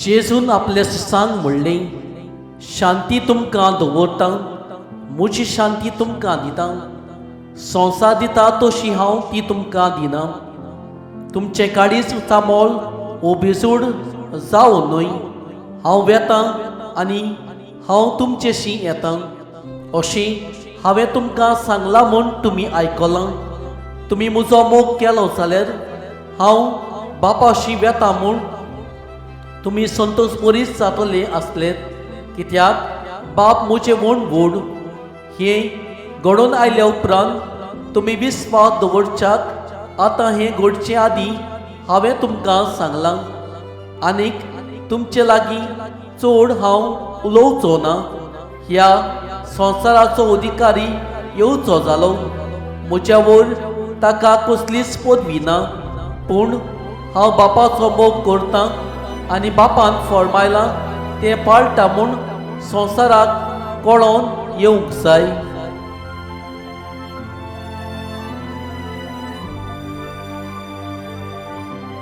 जेजून आपल्या शिसांक म्हणलें, शांती तुमकां दवरतां, म्हजी शांती तुमकां दितां. संवसार दिता तशी हांव ती तुमकां दिना. तुमचें काळीज उचांबळ वो बेजूड जावं न्हय. हांव वेतां आनी हांव तुमचेशी येतां अशें हांवें तुमकां सांगलां म्हूण तुमी आयकलां. तुमी म्हजो मोग केलो जाल्यार हांव बापाशी वेता म्हूण तुमी संतोश बरीच जातले आसले, कित्याक बाप म्हजे म्हूण व्हड. हें घडोवन आयल्या उपरांत तुमी विस्वास दवरच्याक आतां हें घडचे आदीं हांवें तुमकां सांगलां. आनीक तुमचे लागीं चड हांव उलोवचो ना. ह्या संवसाराचो अधिकारी येवचो जालो. म्हज्या वयर ताका कसलीच पदवी ना, पूण हांव बापाचो मोग करतां आनी बापान फर्मायलां तें पाळटा म्हूण संवसाराक कळोन येवंक जाय.